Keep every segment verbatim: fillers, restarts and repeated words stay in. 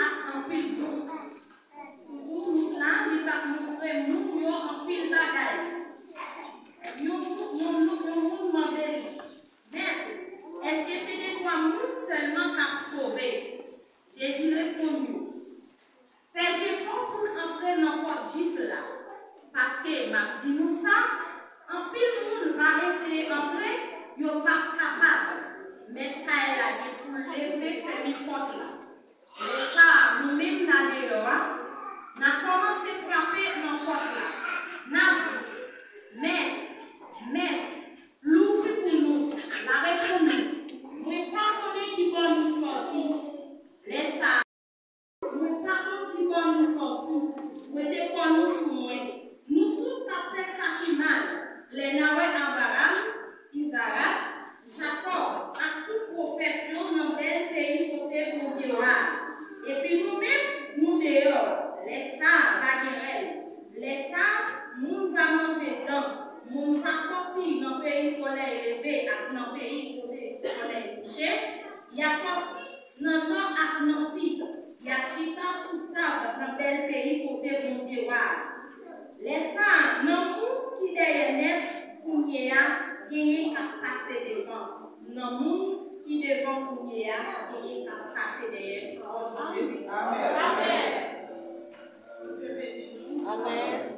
Ak anpil moun. Sou wout la, li t ap montre moun yo anpil bagay. Yon moun, yon moun mande li, Mèt, èske se de twa moun sèlman k ap sove? Jezi reponn yo, Fè jefò pou n antre nan pòt jis la, paske m ap di nou sa, anpil moun va eseye antre, yo p ap kapab. Mèt kay la gen pou l leve fèmen pòt la. Lè sa a, nou menm n a deyò a, n a kòmanse frape nan pòt la. N a di, Mèt, Mèt, louvri pou nou. L a reponn nou, Mwen pa konnen ki bò nou sòti. Lè sa a, Mwen pa konn ki bò nou sòti. Mete kò nou sou mwen. Nou tout t ap fè sa ki mal. Lè n a wè Abraram, Izarak, Jakòb ak tout pwofèt yo nan bèl peyi kote Bondye wa a. Epi nou menm, nou deyò. Lè sa a va gen rèl. Lè sa a, moun va manje dan. Moun va sòti nan peyi solèy leve ak nan peyi kote solèy kouche. Y a sòti nan nò ak nan sid, y a chita sou tab nan bèl peyi kote Bondye wa a. Lè sa a, nan moun ki dèyè nèt kounye a, genyen k ap pase devan. Nan moun ki devan kounye a, genyen k ap pase dèyè. Pawòl Bondye. Amèn. Amèn. Amèn.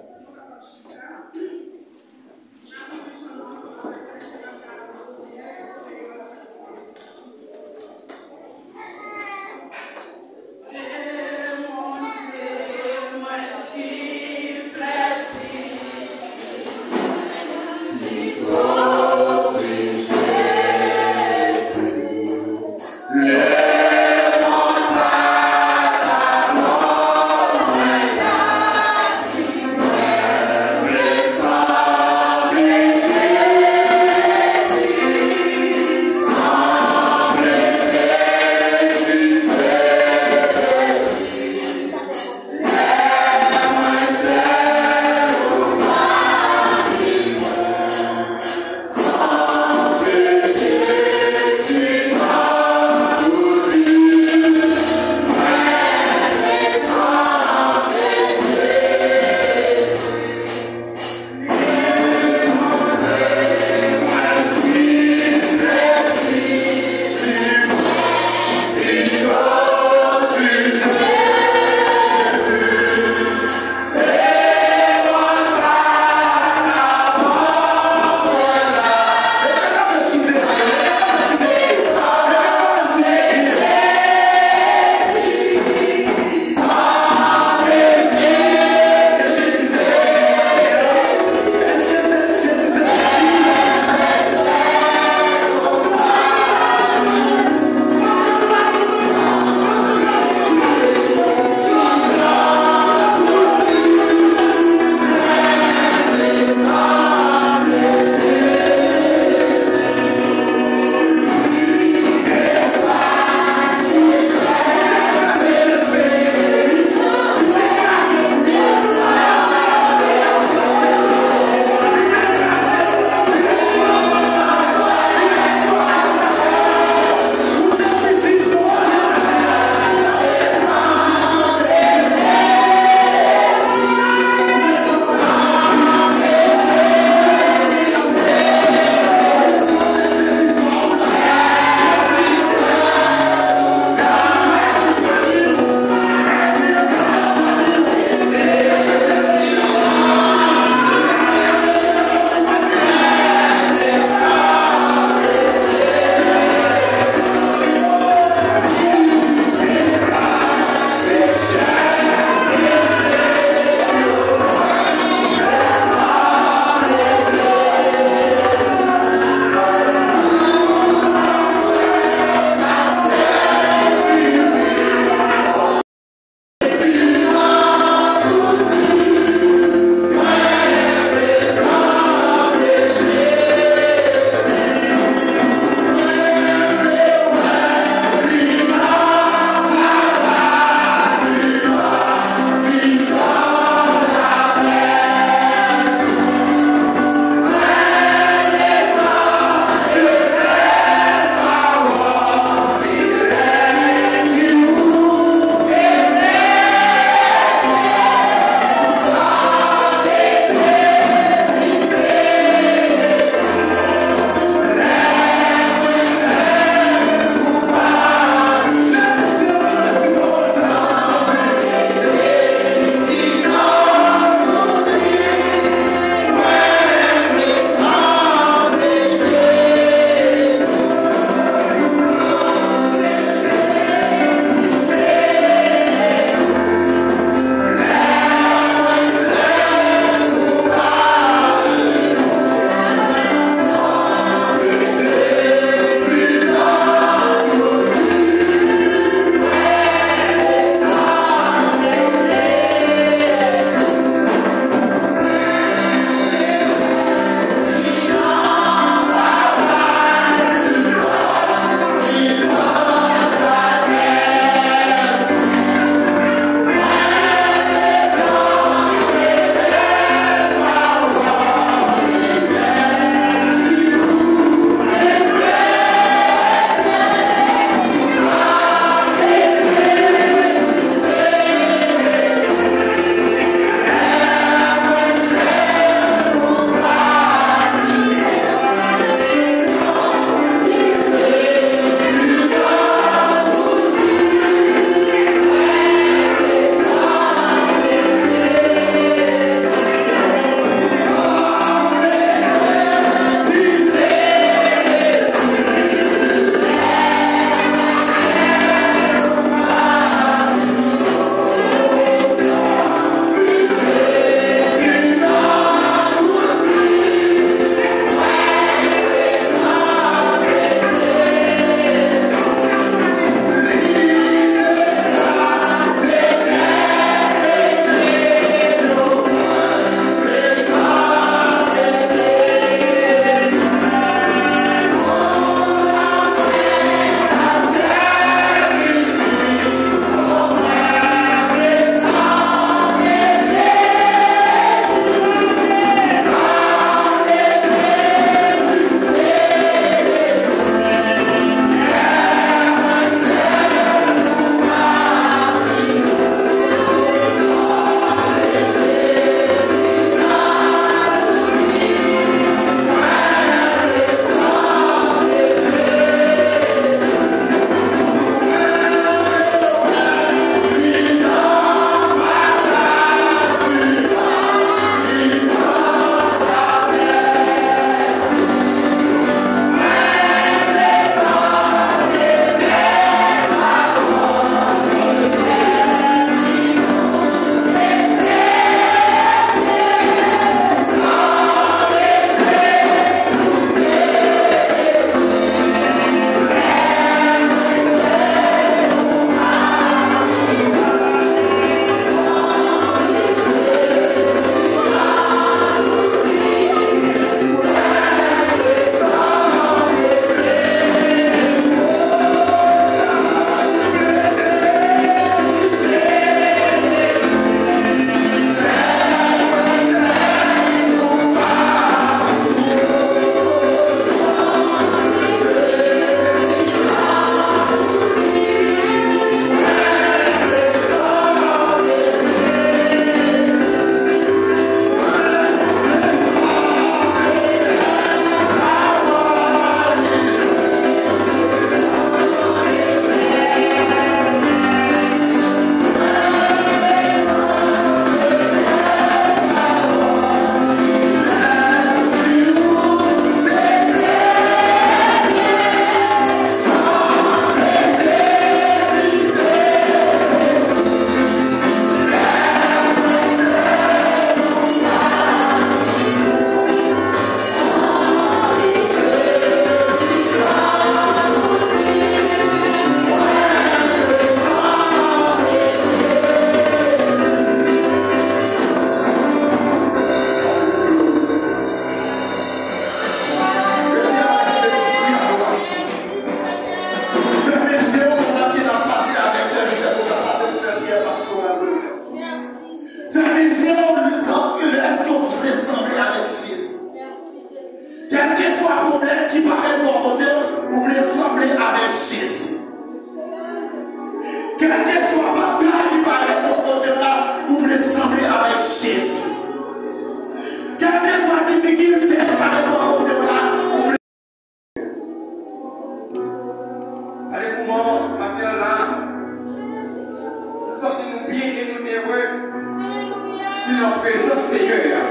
Senyè a.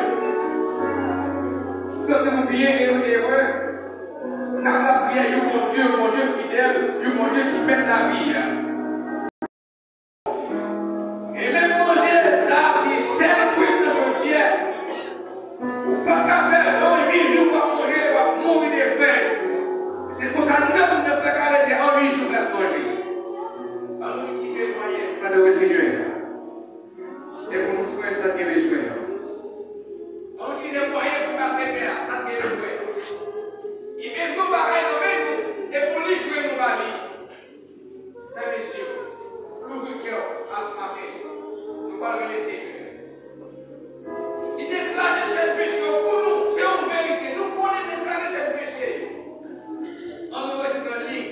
Santi nou byen e nou ere. N ap lapriyè yon Bondye, yon Bondye fidèl, yon Bondye ki mèt lavi a. E menm manje sa ki sèl kwit nan chodyè, ou pa ka fè non uit jou w ap manje, w ap mouri de fen. Se konsa nanm nan pa ka rete an uit jou l ap manje. Ann itilize mwayen pou n adore Senyè a. Se pou nou jwenn sa n gen bezwen an. Ann itilize mwayen pou kase pen a, sa n gen bezwen an. Li bezwen yon bagay nan men nou, e pou livre nou ba li. Fèmen je w, louvri kè w, asmaten. Nou pral rele Senyè. Li te kraze chèn peche yo pou nou, se yon verite. Nou konnen li te kraze chèn peche yo. Ann nou rete nan liy.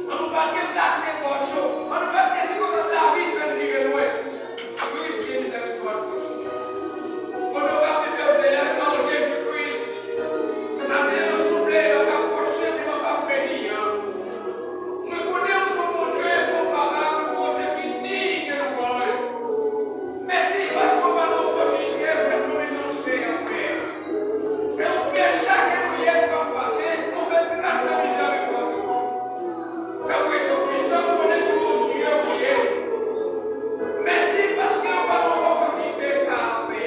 Ann nou pa deplase bòn yo. Ann nou pa kite sikonstans lavi fè n vire lwen. Nou riske nou pèdi glwa pou li. Onorab Pè Selès, nan non Jezi Kris, maten an, souple, n ap rapwoche devan favè li an. Mwen konnen ou se yon Bondye konparab, yon Bondye ki diy de lwanj. Mèsi paske w ba nou opòtinite pou nou denonse anpè. Se yon peche ke nou ye, nou pa fwache, nou fè gras nan mizèrikòd ou. Tanpri, Toupisan, konnen ki Bondye ou ye. Mèsi paske w ba nou opòtinite sa a anpè.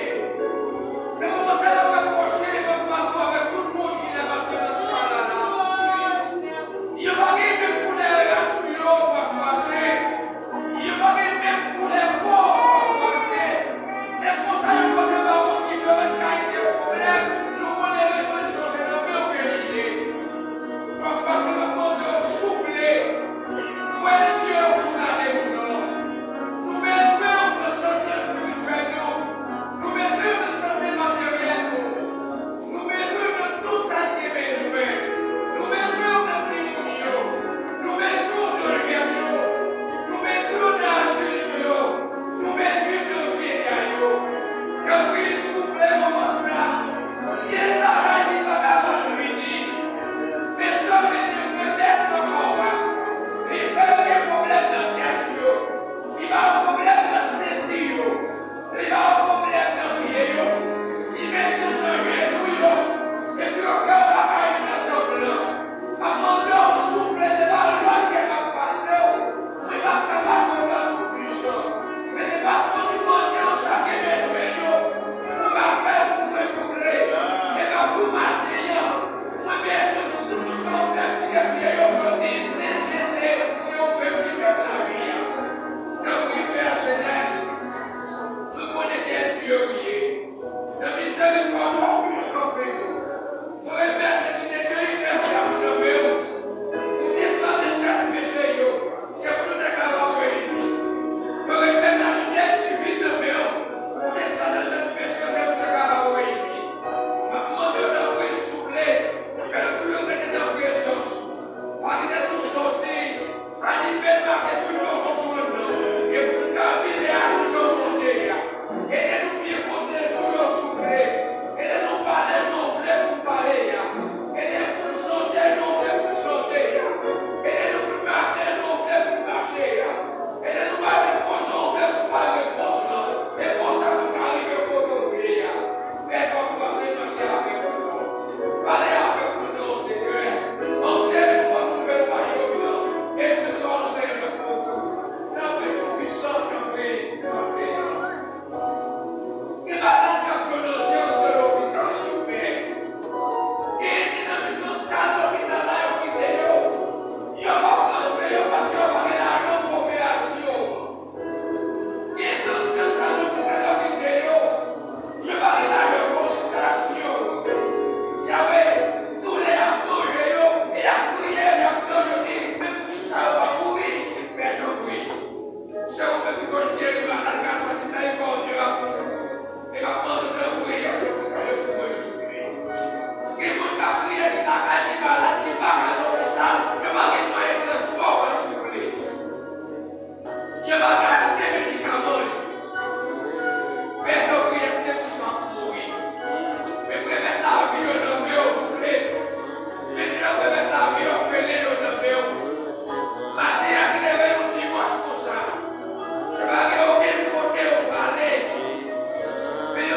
Nan moman sa a, n ap rapwoche devan fas ou avèk tout moun ki la maten nan sal la, la. Yo pa gen menm koulè rad sou yo, pa fwache. Yo pa gen menm koulè po, pa fwache. Se konsa yo pote ba ou diferan kalite pwoblèm. Nou konnen rezolisyon se nan men w ke li ye. Pafwa se nan mande w souple. Mwen espere w pou gade moun nan. Nou bezwen w nan sante espirityèl nou. Nou bezwen w nan sante materyèl nou. Nou bezwen w nan tout sa n gen bezwen. Nou bezwen w nan timoun yo. Nou bezwen w nan jèn yo. Nou bezwen w nan adilt yo. Nou bezwen w nan vye gay yo. Tanpri, souple moman sa a. Gen bagay ki pa ka mal vini. Peche mete feblès nan kò a. Li fè yo gen pwoblèm nan tèt yo. Li ba yo pwoblèm nan senti yo. Li ba yo pwoblèm nan pye yo. Li mete yo nan jenou yo. Epi yo fè yo pa ka rive nan tanp lan. M ap mande w souple, se pa lòt ke m ap pase w. Mwen pa ka pase w nan Toupisan. Men se paske w te mande w sa ke bezwen yo. Ou pa fè l pou mwen souple. E pa pou maten an. Mwen bezwen pou tout tan w pèsike pye yo pou yo di, se, se, se, se ou menm ki pèp lavi a. Tanpri, Pè Selès, nou konnen gen Dye ou ye. Nan mizèrikòd ou, ou toujou kanpe nou. Mwen repete, li te gen inèdtan pou nan men w. Ou te kraze chèn peche yo. Se pou nou te ka pa wè li. Mwen repete, li te divin nan men w. Ou te kraze chèn peche yo, se pou nou te ka pa wè li. M ap mande w tanpri, souple, fè nou toujou rete nan prezans ou. Pa kite nou soti. Anime nou ak Lespri w konprann nou, e pou n ka vire a jan w mande a. Ede nou byen kote jou yo, souple. Ede nou pale jan w vle pou n pale a. Ede pou n chante jan w vle pou n chante a. Ede nou pou n mache jan w vle pou n mache a. Ede nou bay repons jan w vle pou n bay repons lan. E konsa pou n ka rive kote w vle a. Pè, pafwa se mache avèk nou. Pale avèk nou non, Senyè. Anseye nou bon nouvèl wayòm nan. E nou mete w a nou sèvi pou tou. Tanpri, Toupisan, tanpri, tanpri. Gen malad k ap pran nan zye yo nan lopital yo fè. Gen ti nan mitan sal lopital la yo kite yo. Yo pa pran swen yo paske yo pa gen lajan pou operasyon. Gen zòt nan sal lopital yo kite yo. Yo pa gen lajan konsiltasyon. Y ap doulè ap manje yo, e y ap kriye, y ap plore, yo di, men poukisa yo pa mouri? Pè tanpri. Se ou menm ki konn geri malad, gras a mizèrikòd ou a pou nou. E m ap mande w tanpri, yo pou mwen souple. Gen moun k ap kriye, se pa kay ki malad, ki pa ka lopital, yo pa gen mwayen transpò, souple. Yo pa ka achte medikaman yo. Pè tanpri, èske moun sa ap mouri? Men m remèt lavi yo nan men w, souple. Men m remèt lavi òfelen yo nan men w. Maten an ki leve yon dimanch konsa, yo pa gen okenn kote yo prale. Men yo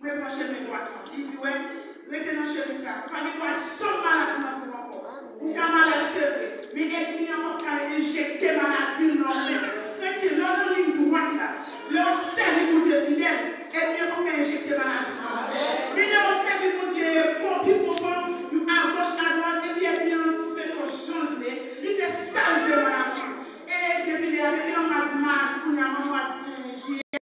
Rete nan chemen dwat lan. Li di, wè, rete nan chemen sa. Ou pa gen dwa janm malad nan vi w ankò. Ou ka malad, se vre, men ènmi an p ap ka enjekte maladi l nan ou menm. Kretyen, lè w nan liy dwat la, lè w ap sèvi Bondye fidèl, ènmi an p ap ka enjekte maladi nan ou. Men lè w ap sèvi Bondye bon, pi kontan, agòch, adwat, epi ènmi an fè tout jan l vle, li fè sa l vle nan lavi w. E depi lè a, depi an mwa mas, kounye a, an mwa, eh, jiyè,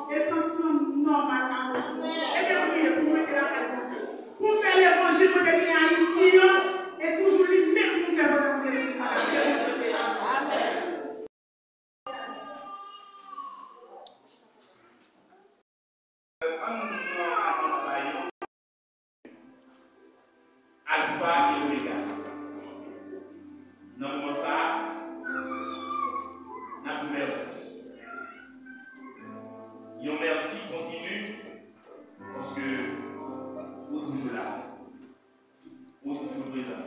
e tansyon nòmal a Bondye. Ebyen, priye pou mwen te lakay Bondye. Pou m fè levanjil mwen te gen Ayiti an, e toujou li menm pou m fè pandan m rete. Paske Bondye peye. Amèn. Ann pran anons sa yo. Alfa e Omega. Nan moman sa a, n ap di w mèsi. Yon mèsi kontini, paske ou toujou la. Ou toujou prezan.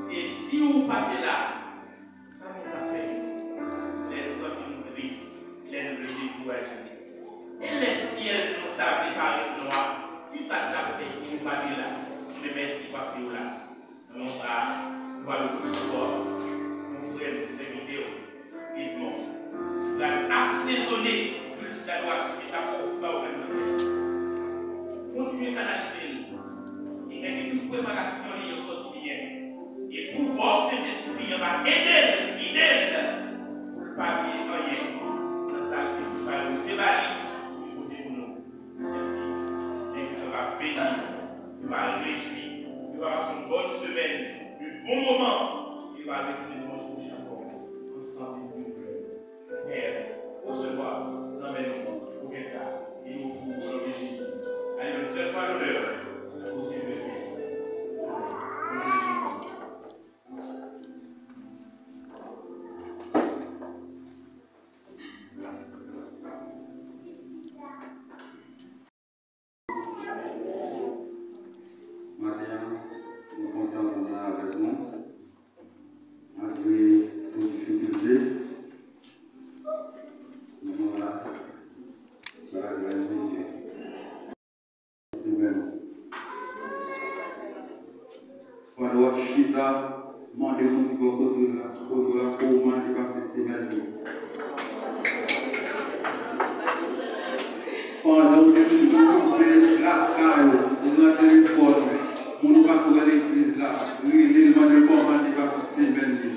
E si ou pa te la, sa nou ta fè? Lè n santi nou tris, lè n vle dekouraje. E lè syèl nou ta vle parèt nwa, kisa n t ap fè si ou pa te la? Men mèsi paske ou la. Nan non sa a, nou pral resevwa yon frè nou, sèvitè w, Edmond, ki pral asezone kilt adorasyon ke l ap ofri ba ou menm nan kè. Kontinye kanalize l. E kèlke tout preparasyon li yo sòti byen. E pouvwa Sentespri an va ede l, gide l, pou l pa bliye anyen nan sa l te prepare, te ba li pou li pote pou nou. Mèsi. Legliz la va beni, yo va rejwi, yo va pase yon bòn semèn, yon bon moman, yo va retounen dimanch pwochen ankò, ansanm, lespri nou frè. Pè, resevwa nan men nou bouke sa, e nou ofri w o non de Jezi. Allez, une seule fois l'honneur au Seigneur. Amèn. O non de Jezi. Maten an, nou kontan pou nou avèk nou. Malgre tout difikilte, nou la, se lagras Bondye. Semèn. Pandan w ap chita, mande moun ki bò kote w la, kote w la, kòman l te pase semèn li. Pandan w te rive lakay ou, ou nan telefòn, moun ou pa t wè legliz la, rele l, mande l kòman l te pase semèn li.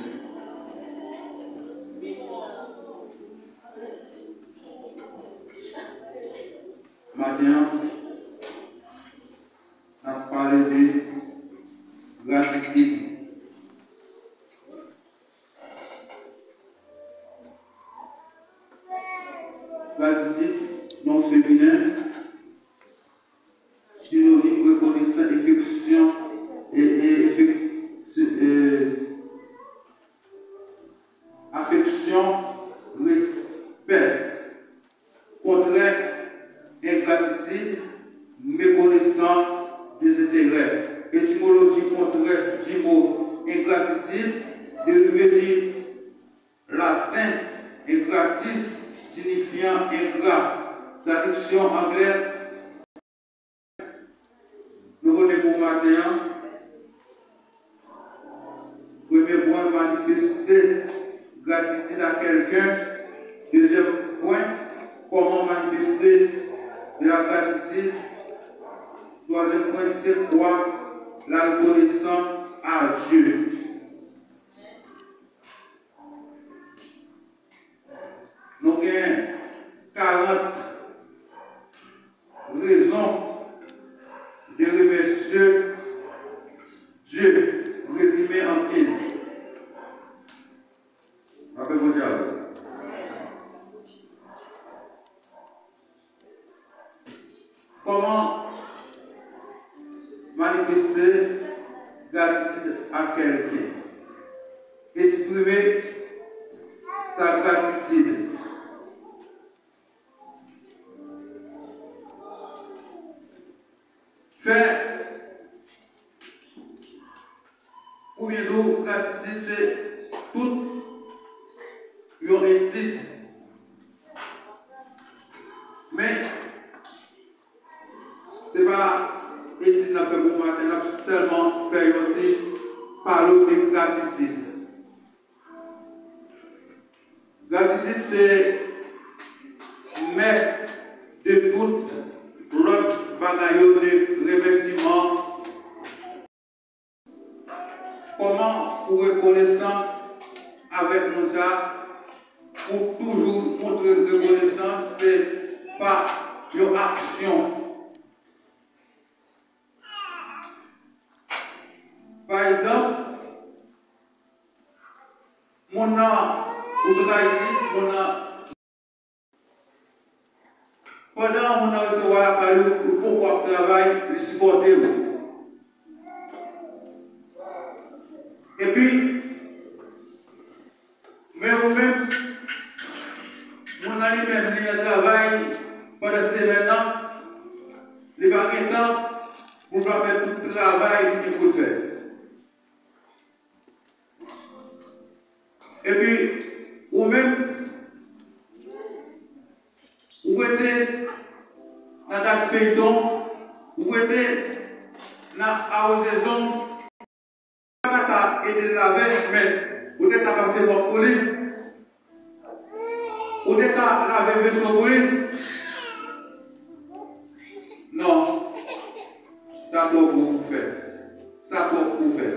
Maten an, n ap pale de gratitid. Gratitid, non feminen, sinonim rekonesan, efeksyon, e, e, efek-, se, e, afeksyon, respè. Kontrè, engratitid, mekonesan, dezenterè. Etimoloji kontrè di mo engratitid derive di laten ingratus, sinifyan engra. Tradiksyon anglè nou pote pou maten an. Premye pwen, manifeste gratitid a kèlken. Dezyèm pwen, kòman manifeste de la gratitude. Twazyèm pwen, c'est quoi la reconnaissance à Dieu? Nou gen karant rezon de remèsye Dye, rezime an kenz. Lapè Bondye avè w. Kòman manifeste gratitid a kèlken? Eksprime sa gratitid. Fè oubyen di w gratitid se tout yon etid. Men, se mè de tout lòt bagay yo, de remèsiman. Kòman ou rekonesan avèk moun sa a? Ou toujou montre rekonesans, se pa yon aksyon. Pa egzanp, moun nan, ou sot Ayiti, moun nan, pandan moun nan resevwa lakay ou, ou poko ap travay, li sipòte w. Epi, men ou menm, moun nan li menm, li nan travay pandan semèn nan, li pa gen tan pou l pa fè tout travay li gen pou l fè. Epi, ou menm, ou rete nan gad feyton, ou rete nan awoze zong, pa ta ede l lave, men ou te ka pase mòp pou li. Ou te ka lave veso pou li. Non. Sa twòp pou w fè. Sa twòp pou w fè.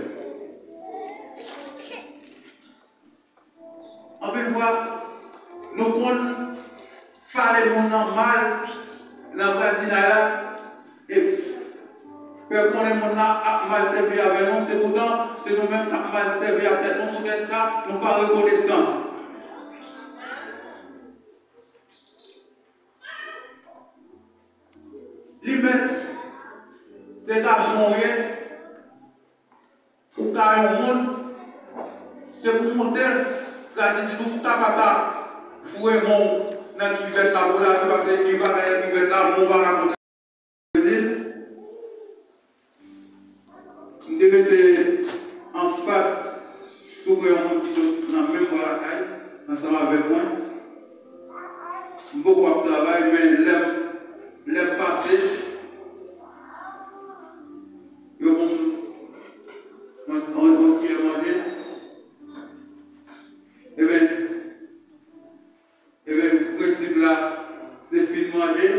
Anpil fwa, nou konn pale moun nan mal nan vwazinay la, e fè konnen moun nan ap mal sèvi avè nou, se poutan se nou menm k ap mal sèvi a tèt nou. Poutèt sa, nou pa rekonesan. Li mèt, se gason w ye, ou ka yon moun, se pou monte l, gratitid ou, ou ka pa ta foure men w nan kivèt la pou lave, paske gen bagay nan kivèt la, men w pa ka konn. Brezil, m te rete anfas, tou pre yon moun ki sot nan menm bò lakay, ansanm avèk mwen. M poko ap travay, men lè m, lè m pase, yo ban m yon, yon, yon kiyè manje. Ebyen, ebyen, prensip la, se fin manje,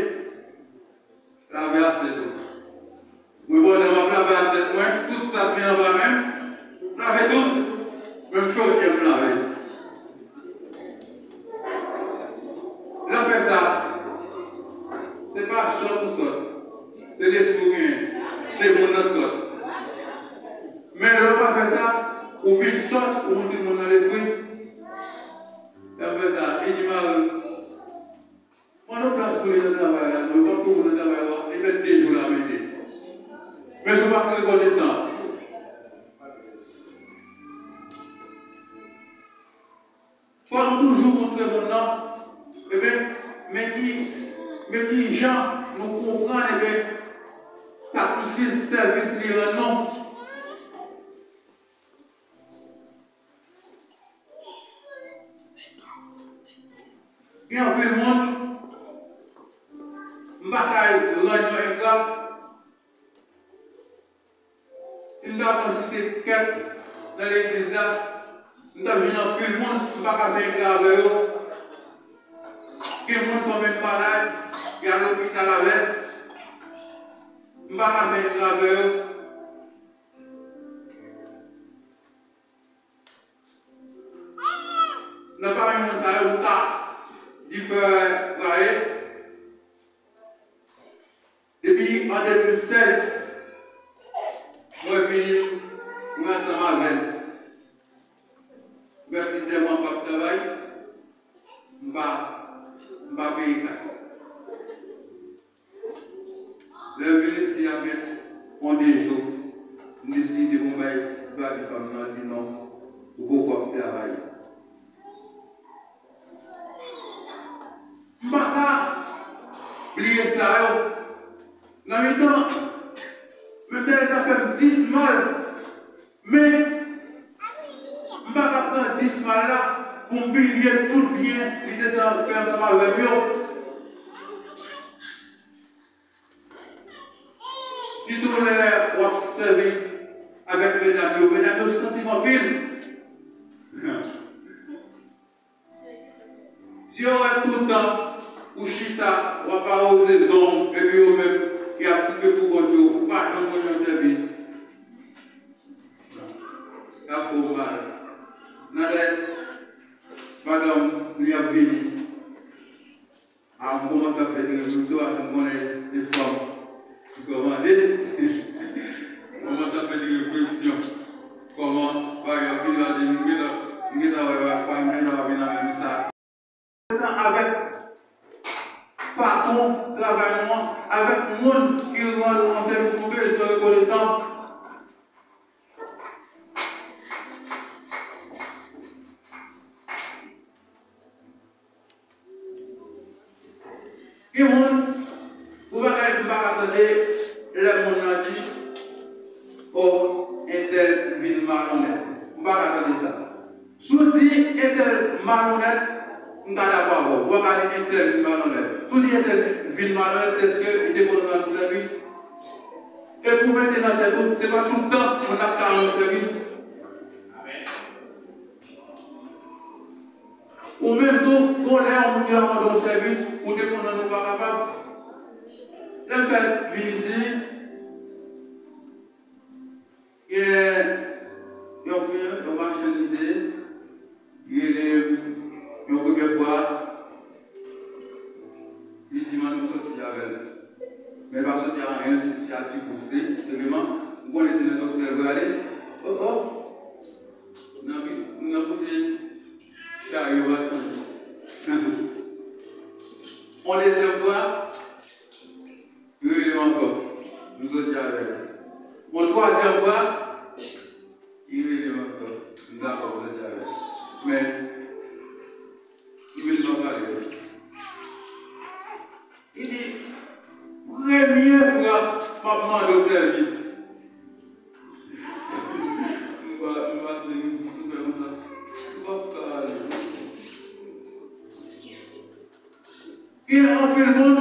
lave asyèt ou. Mwen, pandan m ap lave asyèt mwen, tout sa k vin anba men m, m lave tout. Menm chodyè m lave. Lè w fè sa, se pa sòt ou sòt. Se lespri w genyen. Se moun nan sòt. Men lè w pa fè sa, ou vin sòt, ou montre moun nan lespri. Lè w fè sa, li di mari w, mande yon plas pou li nan travay la, non, li p ap twouve w nan travay la, li mèt de jou la mete. Men si w pa rekonesan, fò nou toujou montre moun nan, ebyen, men ki, men ki jan nou konprann, ebyen, sakrifis, sèvis li rann nou. Gen anpil moun, m pa ka rann yo engra. Si m ta pran site kèk nan legliz la, m t ap jwenn anpil moun, m pa ka fè engra avè yo. Gen moun fanmi m malad, y al lopital avè l. M pa ka fè engra avè yo. Nan pami moun sa yo, ou ka di frè Raye. Depi an de mil sèz, mwen vini, mwen ansanm avè l. M fè plizyè mwa m p ap travay, m pa, m pa peye kay. Lè m vin isi a gen yon de jou, m deside pou m bay lavi pa m nan, li di non, ou poko ap travay. M pa ka bliye sa yo. Nan mitan, menm lè yo ta fè m dis mal, men m pa ka pran dis mal la pou m pilye tout byen li te sa fè ansanm avè m yo. Sitou lè w ap sèvi avèk medam yo, medam yo sansib anpil. Si yo wè tout tan ou chita, w ap awoze zon, epi yo menm, y ap kite pou kont yo, ou pa janm konn yon sèvis. Sa fè w mal. Nan lè madanm li ap vini, a, m kòmanse ap fè de refleksyon, paske m konnen se fanm ki kòmande. M kòmanse ap fè de refleksyon. Kòman bagay ap vini, paske m gentan, m gentan wè, fanm gentan ap vin nan menm sa. Avèk patwon travay nou an, avèk moun ki rann nou an sèvis, nou bezwen rekonesan. Gen moun, ou pa ka, ou pa ka tande lè moun nan di, o, entèl vin malonèt. Ou pa ka tande sa. Si w di entèl malonèt, m ka dakò avè w. Ou pa ka di entèl vin malonèt. Si w di entèl vin malonèt, èske li te konn rann ou sèvis? E pou w mete nan tèt ou, se pa tout tan moun ap ka rann ou sèvis. Ou menm tou, gon lè yon moun ki ap rann ou sèvis, ou te konn rann ou pa kapab. Lè m fèk vin isi, gen yon fi, yon machann li te ye, li rele m yon premye fwa, li di m ann soti avè l. Men l pa soti a anyen, l soti a ti kouse, senpleman. M konnen se nan doktè l prale. O, o! Nan vi, nan kouse, sa yo pa santi. Yon dezyèm fwa, li rele m ankò. M soti avè l. Yon twazyèm fwa, li rele m ankò. M dakò, m soti avè l. Men, li vin nan pale. Li di, premye fwa m ap mande w sèvis. M pa, m pase, m fè konsa. M p ap ka ale. Gen anpil moun,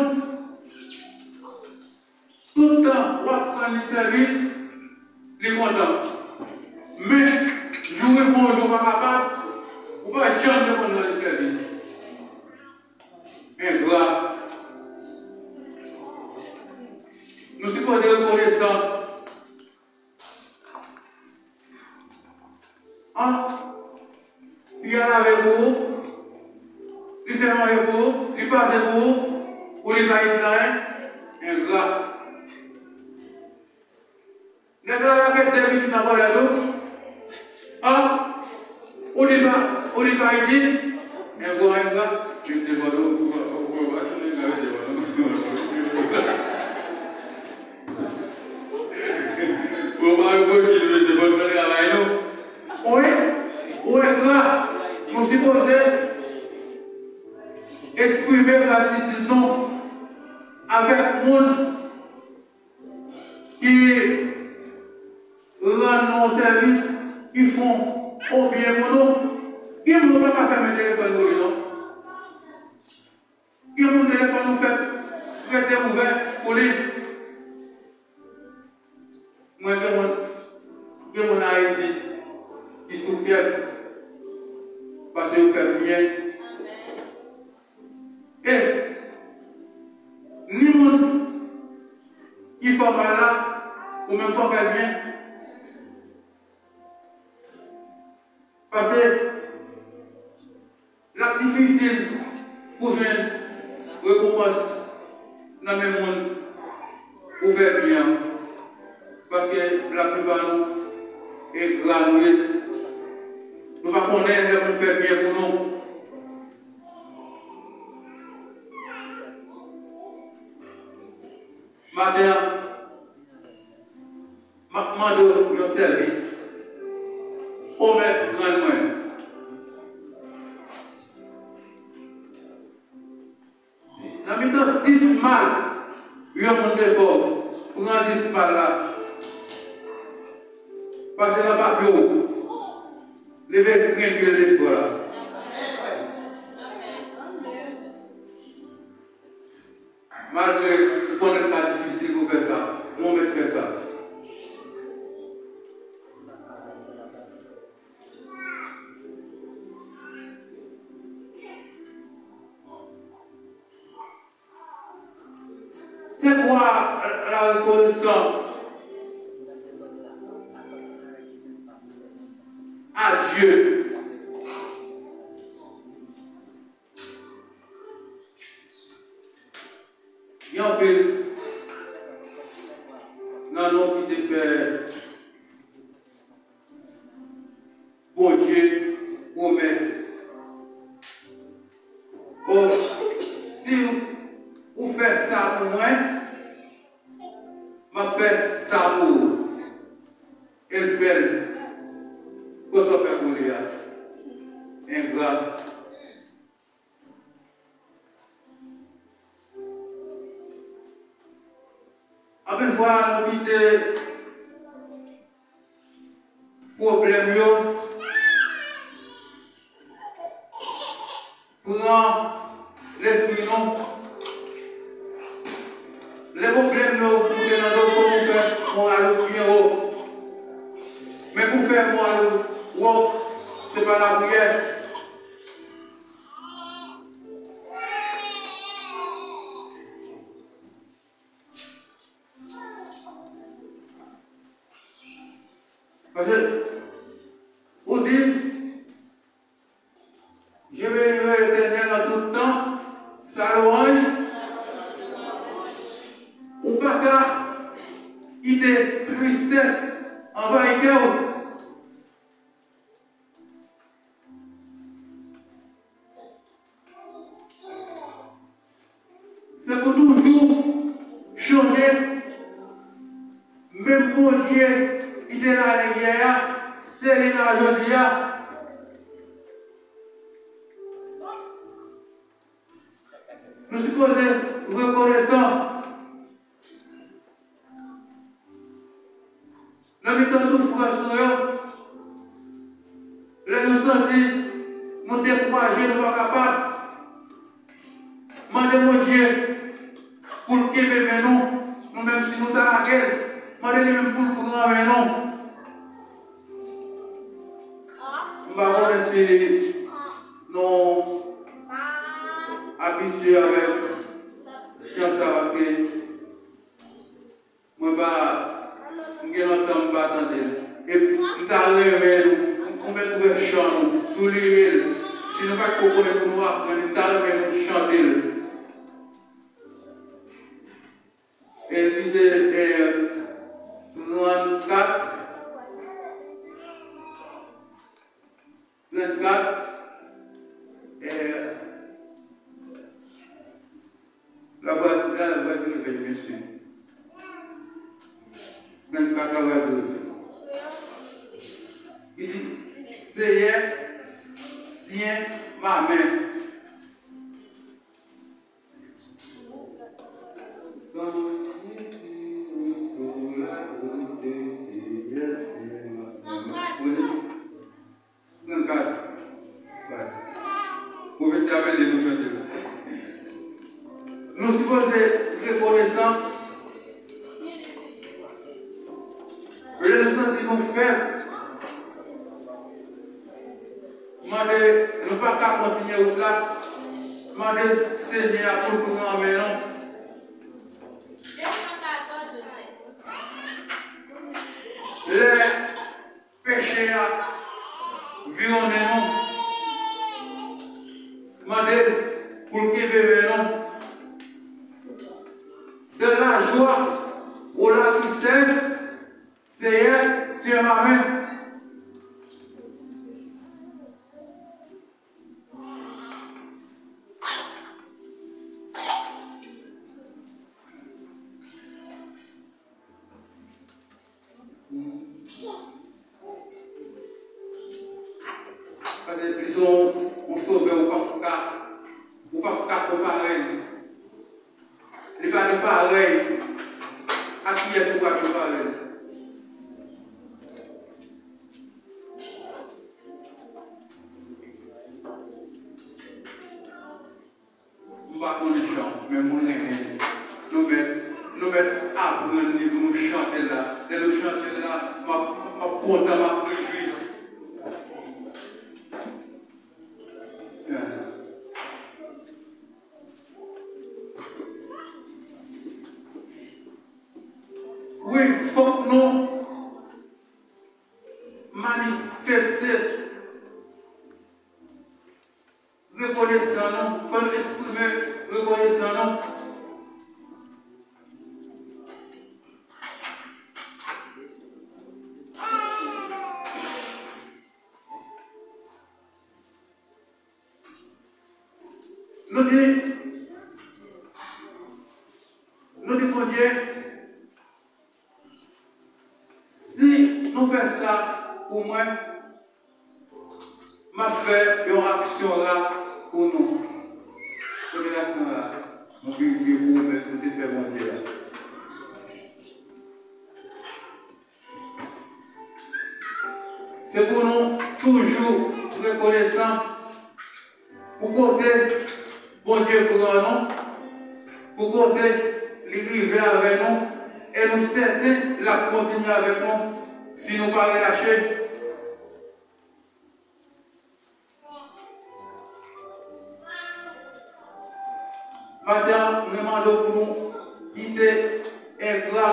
tout tan w ap rann li sèvis, li kontan. Men, jou rive yon jou w pa kapab, ou pa janm te konn rann li sèvis. Engra. Nou sipoze rekonesan. An, fi a lave pou ou, li fè manje pou ou, li pase pou ou, ou li pa itil anyen, engra. Nèg la lage de pitit nan ponyèt ou, an, ou li pa, ou li pa itil, engra, engra. Mesye, fò nou, fò, fò, fò, fò, fò, Ou pa reproche nou, mesye, bon fè travay nou. Wi, ou engra, nou sipoze eksprime gratitid nou avèk moun ki rann nou sèvis, ki fè yon byen pou nou. Gen moun ou pa ka fèmen telefòn pou li, non. Gen moun telefòn ou fèt rete ouvè pou li. Mwen gen moun, gen moun Ayiti ki sou kè m paske yo fè m byen. E ni moun ki fè w mal la, ou menm fè w fè l byen. Paske l ap difisil pou jwenn rekonpans nan men moun ou fè byen an. Paske laplipa nou, engra nou ye. Nou pa konnen lè moun fè byen pou nou. Maten an, m ap mande w yon sèvis. O mèt, rann mwen. Nan mitan dis mal yon moun te fè w, pran dis mal la. Pase nan papye w. Leve grenn ke l te fè w la. Malgre ou konnen l ka difisil pou w fè sa, ou mèt fè sa. Wa la rekonesan a Dye. Gen anpil nan nou ki te fè Bondye pwomès. O, si ou fè sa pou mwen, m ap fè sa pou ou. E l fè l. Konsa w fè pou li a. Engra. Anpil fwa, nou kite pwoblèm yo pran lespri nou. Lè pwoblèm yo moute nan do, fò nou fè moral ou byen wo. Men pou fè moral ou wo, se pa lapriyè. Paske ou di, Je bénirai l'Éternel en tout temps, sa lwanj. Ou pa ka kite tristès anvayi kè w. Se pou toujou chanje. Menm Bondye ki te la yè a, se li la jodi a. Nou sipoze rekonesan. Nan mitan soufrans nou yo, lè nou santi nou dekouraje, nou pa kapab, mande Bondye pou l kenbe men nou, nou menm si nou ta lage l, mande li menm pou l pran men nou. M pa konnen si nou abitye avèk chan sa, paske mwen pa, m gen lontan m pa tande l. E m ta renmen nou, m fèk ouvè chan nou, soulire l. Si nou pa t ko konnen pou nou aprann, m ta renmen nou chante l. E li se, e, trannkat. Trannkat, e, la voix, la voix de réveil, mesye. Trannkat, la voix de réveil. Li di, Seyè, tyen ma men. Trannkat. Pwofesè ap ede nou chante la. Nou sipoze rekonesan. Lè nou santi nou fèb, mande, nou pa ka kontinye wout la, mande Senyè a pou l pran men nou. Lè peche a viwonnen nou, mande l pou l kenbe men nou. De la joie ou la tristesse, Seyè, tyen ma men. Paske li se yon, yon sovè ou p ap ka, ou p ap ka konpare l. Li pa gen parèy. A kiyès ou pral konpare l? M pa konnen chan, men mwen renmen li. Nou mèt, nou mèt aprann li pou nou chante l la. Lè nou chante l la, m ap, m ap kontan, m ap rejwi. Yeah. Bondye, si nou fè sa pou mwen, m ap fè yon aksyon ra pou nou. Kote aksyon ra? Yon vye, vye pwomès nou te fè Bondye a. Se pou nou toujou rekonesan pou kote Bondye pran nou, pou kote li rive avè nou, e nou sèten l ap kontinye avèk nou si nou pa relache. Maten an, mwen mande w pou nou kite engra,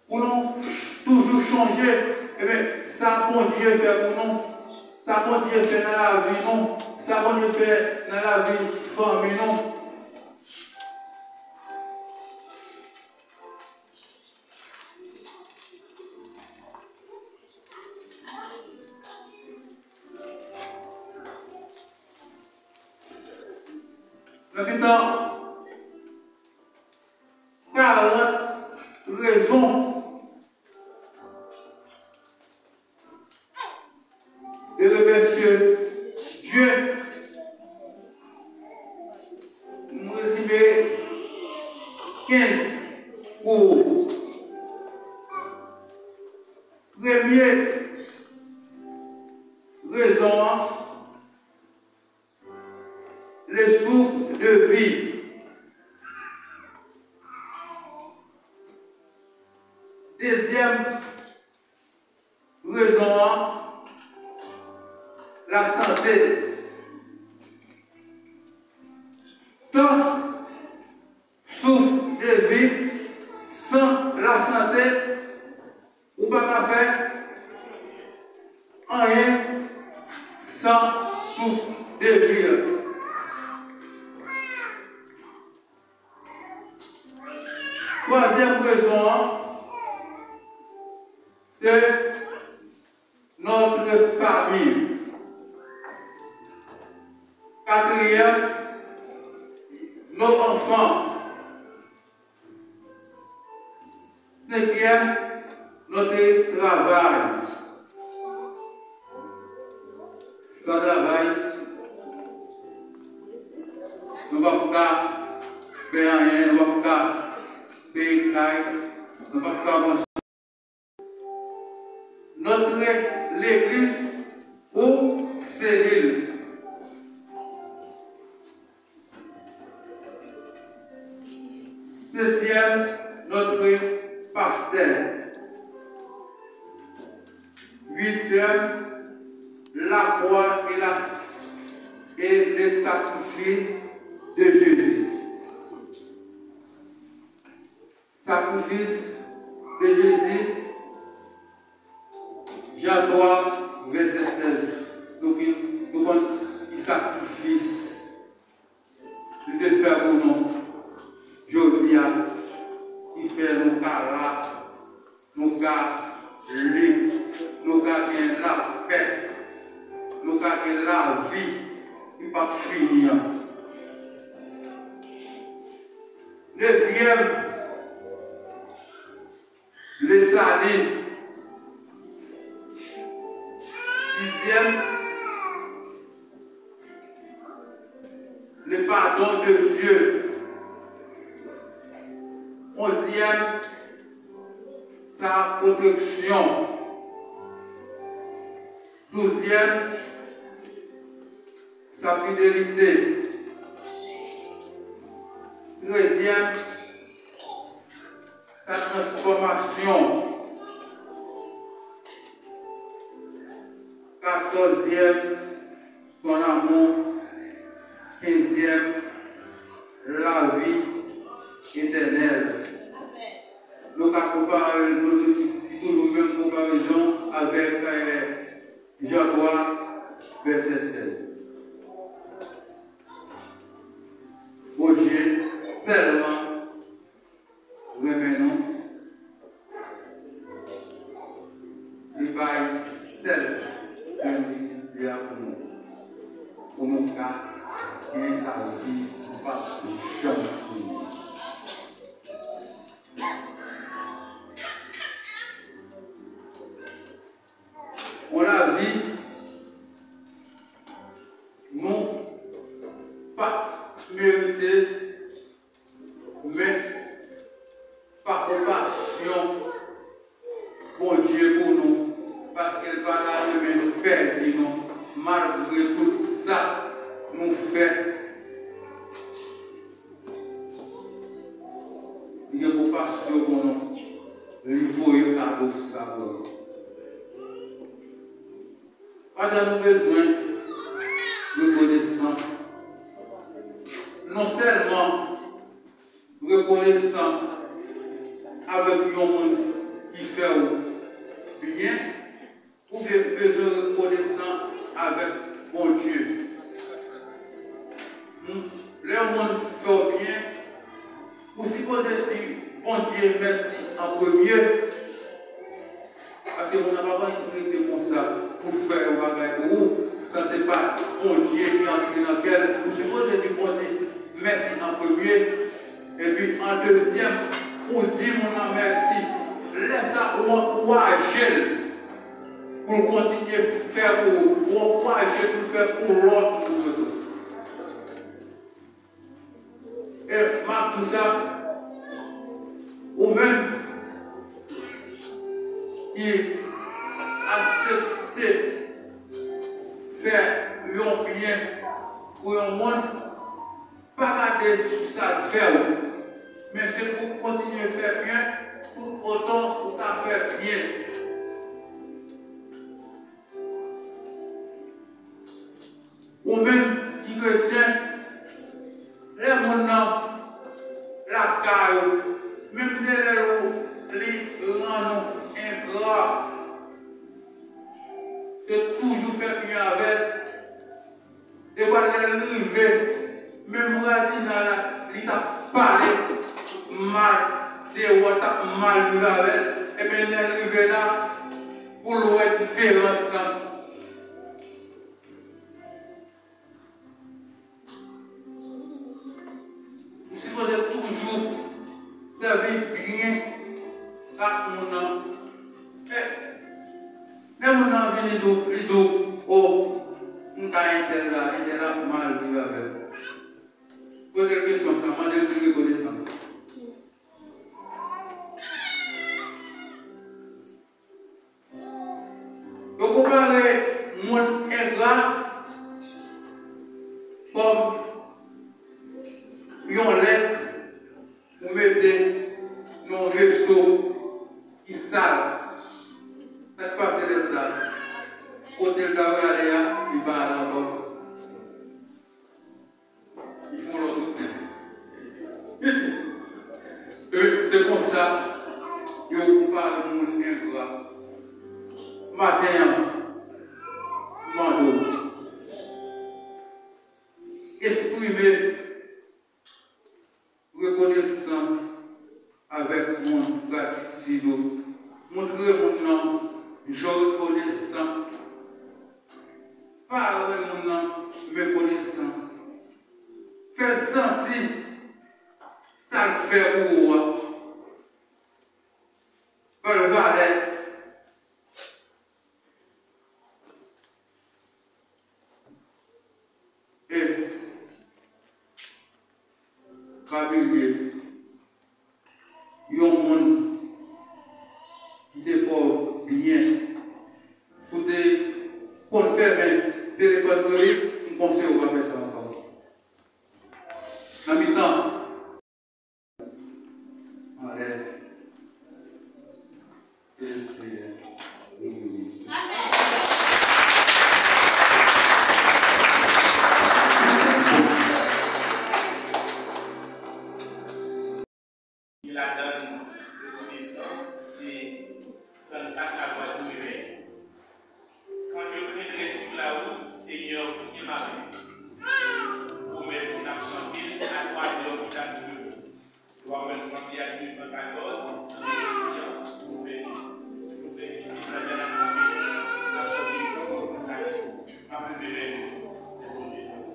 pou nou toujou chonje, ebyen, sa Bondye fè pou nou, sa Bondye fè nan lavi nou, sa Bondye fè nan lavi fanmi nou. Nan mitan karant rezon de remèsye Dye, m rezime kenz pou ou. Premye rezon an, le souffle de vie. Dezyèm rezon an, la santé. San souffle de vie, san la santé, ou pa ka fè anyen san souffle de vie. Twazyèm rezon an, se notre famille. Quatrième, nos enfants. Cinquième, notre travail. San travay, nou p ap ka fè anyen, nou p ap ka peye kay, nou p ap ka pran swen. Notre l'église ou cellule. Septième, notre pasteur. Huitième, la croix et la, et le sacrifice de Jésus. Sakrifis de Jezi, Jan twa, vèsè sèz. Nou ki, nou konn ki sakrifis li te fè pou nou jodi a, ki fè nou ka la, nou ka lib, nou ka gen lapè, nou ka gen lavi ki p ap fini an. Nevyèm, le salut. Dizyèm, le pardon de Dieu. Onzyèm, sa protection. Douzyèm, sa fidélité. Trezyèm, sa transformation. Katòzyèm, son amour. Kenzyèm, la vie éternelle. Nou ka konpare, nou, nou, nou toujou menm konparezon avèk, eh, Jan twa, vèsè sèz. Bondye tèlman renmen nou, li bay sèl grenn pitit li a pou nou, pou nou ka gen lavi. p ap janm fini. Yon lavi nou pa merite, men pa konpasyon Bondye pou nou, paske l pa ta renmen nou pèdi nou, malgre tout sa nou fè. Li gen konpasyon pou nou, li voye kado sa pou nou. Pandan nou bezwen rekonesan, non sèlman rekonesan avèk yon moun ki fè w byen, ou byen bezwen rekonesan avèk Bondye. Hmm. Lè yon moun fè w byen, ou sipoze di Bondye mèsi an premye. Paske moun nan pa konn rete konsa pou fè yon bagay pou ou, san se pa Bondye ki antre nan kè l. Ou sipoze di Bondye mèsi an premye, epi an dezyèm, ou di moun nan mèsi. Lè sa, ou ankouraje l pou l kontinye fè pou ou, ou ankouraje l pou l fè pou lòt moun yo tou. E m ap di w sa, ou menm ki aksepte fè yon byen pou yon moun, pa gade sou sa l fè w, men se pou w kontinye fè byen tout otan ou ka fè byen. Ou menm ki kretyen, lè moun nan lakay ou, menm de lè ou, li rann ou engra, se toujou fè byen avè l. Depi lè l rive, menm vwazinay la, li t ap pale mal de ou, t ap mal viv avè l, ebyen lè l rive la, pou l wè diferans lan. Ou sipoze toujou sèvi byen ak moun nan. E, lè moun nan vini di w, li di w, o, m ka entèl la, entèl la mal viv avè l. Poze l kesyon sa, mande l si l rekonesan. Yo konpare moun engra kòm yon lèt ou mete nan yon veso ki sal. Sa k pase lèt sa? Kote l ta prale a, li pa al ankò. Li fè yon lòt wout. E se konsa yo konpare moun engra. Maten an, m mande w, eksprime rekonesan avèk moun, gratitid ou. Montre moun nan jan w rekonesan. Pale moun nan rekonesan. Fè l santi sa l fè pou ou a. Ba l valè. E pa bliye, yon moun ki te fè w byen, si w te konn fèmen telefòn sou li, m konseye w pa fè sa ankò. Nan mitan Anlè. Ke Seyè nou beni. Gen ladan l rekonesans, se trannkat lavwa ki rele. Quand je craindrai sur la route, Seigneur, tiens ma route. Promèt ou n ap chante l a twa zè pita si Dye vle. Ou ap wè l sanble ak de san katòz, nou fè si, nou fè si, nou fè si, nou fè si, n ap chante l pou nou, pou sa ki pou. M ap leve men nou, rekonesans.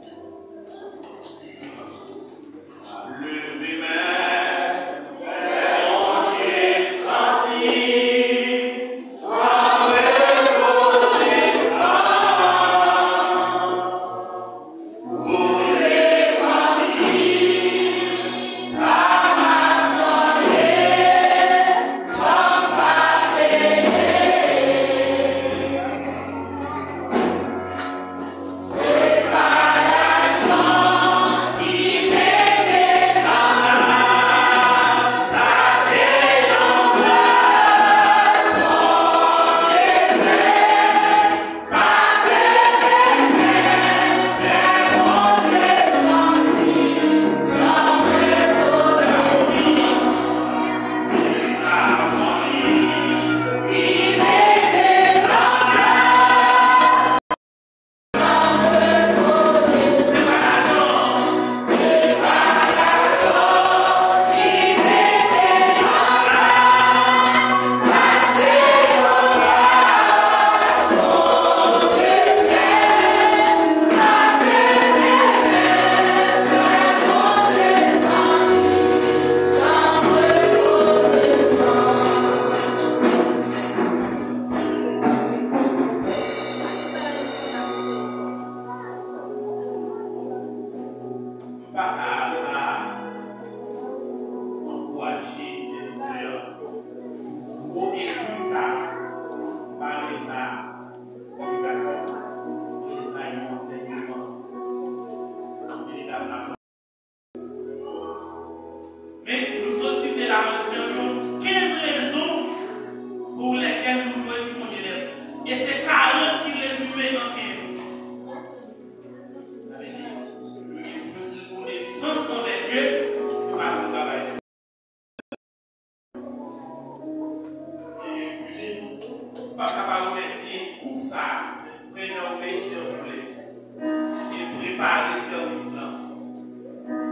Prepare sèvis lan.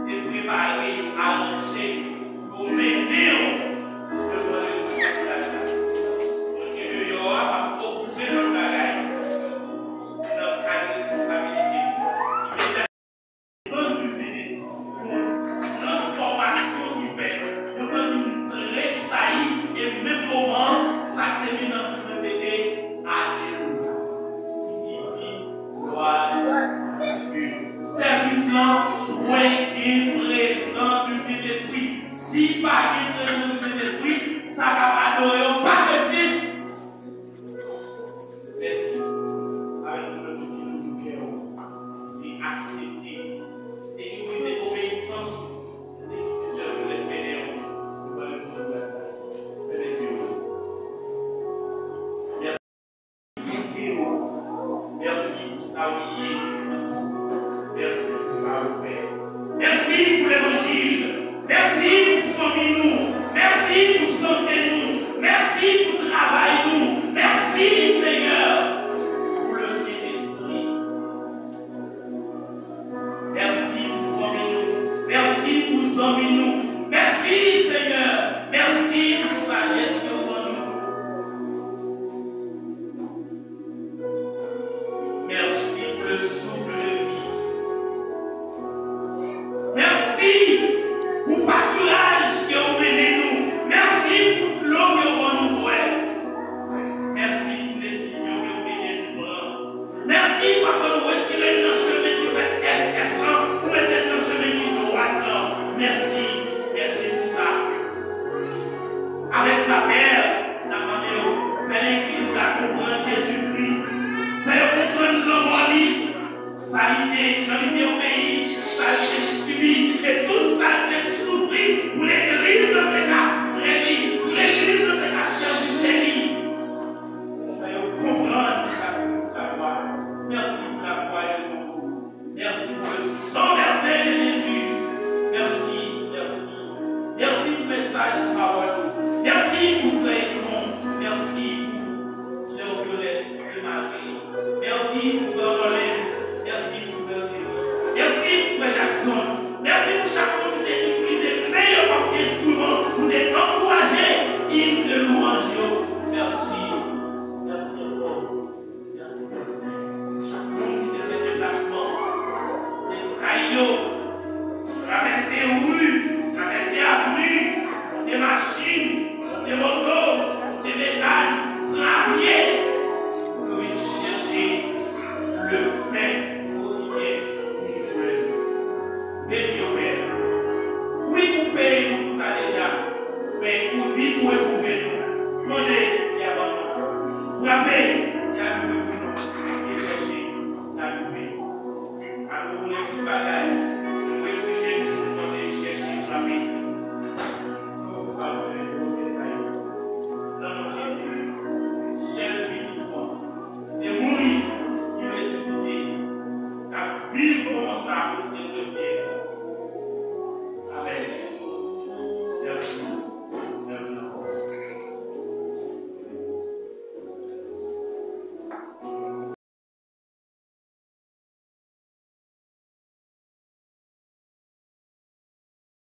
Te prepare yo, aranje yo, yo mennen w devan Legliz Ladas. Mwen ki deyò a, m ap okipe lòt bagay nan kad responsabilite m. Prezans di Sentespri, transfòmasyon ki fèt, mwen santi m tresayi, e menm moman an, sa k te vin nan bouch mwen se te, Alelouya. Ki siyifi, Glwa a Dye. Sèvis lan dwe gen prezans di Sentespri. Si pa gen prezans di Sentespri, sa k ap adore yo pa kretyen. Mèsi. Avèk tout ki louvri kè w, li aksepte, te ki brize obeyisans ou, te ki sèvi lèt mennen w, nou pale pou nou gras. Bèl Dye. Mèsi. Mèsi pou sa ou ye nan tou. Mèsi pou sa ou fè. Mèsi pou levanjil. Mèsi pou fanmi nou. Mèsi pou sante nou. Mèsi pou travay nou. Mèsi, Senyè, pou le Sentespri. Mèsi pou fanmi nou. Mèsi pou zanmi nou. Mèsi, Senyè. Mèsi pou sajès ke w ban nou. Mèsi pou le souffle de vie. Mèsi pou patiraj ke w mennen nou. Mèsi pou dlo ke w ban nou bwè. Mèsi pou desizyon ke w mennen nou pran. Mèsi paske w retire n nan chemen ki fè S S lan, ou mete n nan chemen ki dwat lan. Mèsi, mèsi pou sa. Avèk sa, Pè, n ap mande w, fè legliz la konprann Jezikri. Fè yo konprann lanmò li, sa li te, jan li te